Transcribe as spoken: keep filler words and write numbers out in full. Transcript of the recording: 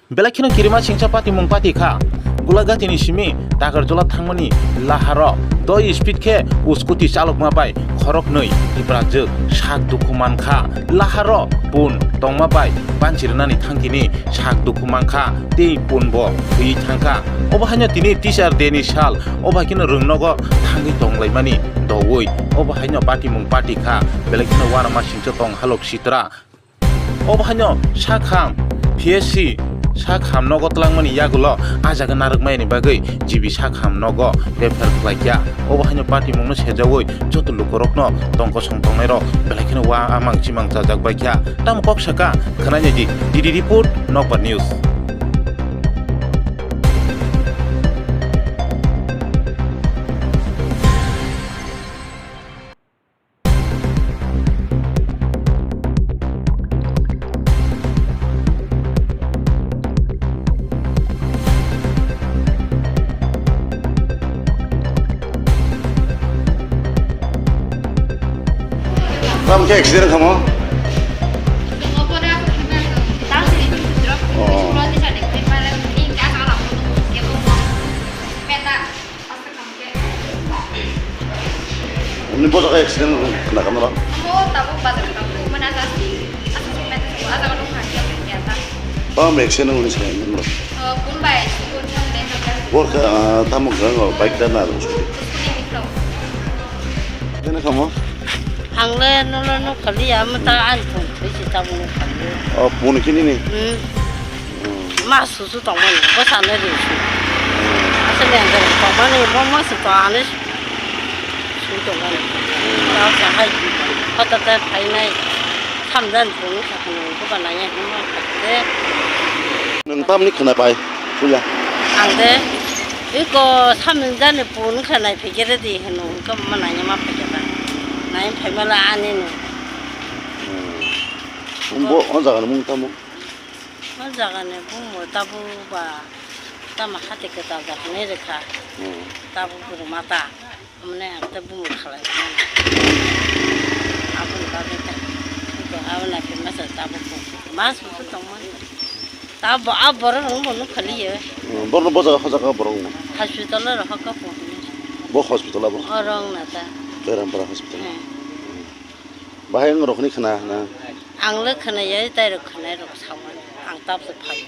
Belai kheno kirima singcha patimung pati kha. Gulagati ni simi Takarjala thangmani laharo doi speed khe o scooty chalokma bai khoroknwi tiprajwk sak dukhu mankha. Laharo pun tongma bai banchi rwnani thangtini sak dukhu mankha tei pun bo thwiwi thangkha. Obo haino tini Teacher Day ni sal, obo hai kheno rwngnogo thangwi tonglaimani doui. Obo haino patimung pati kha, belai kheno uanama singcha tong halok sitra. Obo haino sakham P S C sakham nogo twlangmani yagulo ah jaga narwkmayani bagwi G B sakham nogo refer khlaikha. Obo haino patimungno sejaui joto lukurokno tongkosong tongnairok belai kheno uamang chimang chajak baikha. Tamo kok saka khwnainaidi D D report, Nokbar News. Tamo khe accident khamo? Oh. Ni bosa khe accident khna khamra? Amo tabuk bazar ka, mana jasti, asal sih mata semua, asal lu hati apa ya ta? Tamo accident ni sini. Kun bai, kun chang deh. Bor kha, ah, tamo kha, bike da na. Scooty ni kau. Kena kamo? Ang le no lo no khali ya, mata an thong, bisi tamo no khali. Oh, pun kini ni? Hmm. Mas su su tongmani, bwsano ri su. Aswk le ang tongmani, bo mas su tong ani su tongmani. Tao sa hai, hota ta phainai, samjani phone sa khano, ko ba nai ya, ma kha de. Nwng tamni khwna pai, puila. Ang de, iko samjani phone kha nai phikhe de di hino, ko ma nai ya ma phikhe ba. Nai phai mala ani no. Hmm. Bo, o jaga ni mung tamo? O jaga ni bumo tabuk ba tamo hati kwtal da hwnwi rwkha. Hmm. Tabuk bwrwi mata. Amne ang ta bumo khalai mano. Aboni bagwi ta. Ito abo naikhe masa tabuk bumo. Mas buso tongmani. Tabo a borok rok bo nuk khaliyo. Hmm, borok bo jaga hojaga borok bo. Hospital ro hokha po. Bo hospital abo? Oro wng na ta. Berampara hospital. Hmm. Bahai wng rokni khna na? Ang le khna ya, tai rok khna rok sawan. Ang tabse phai.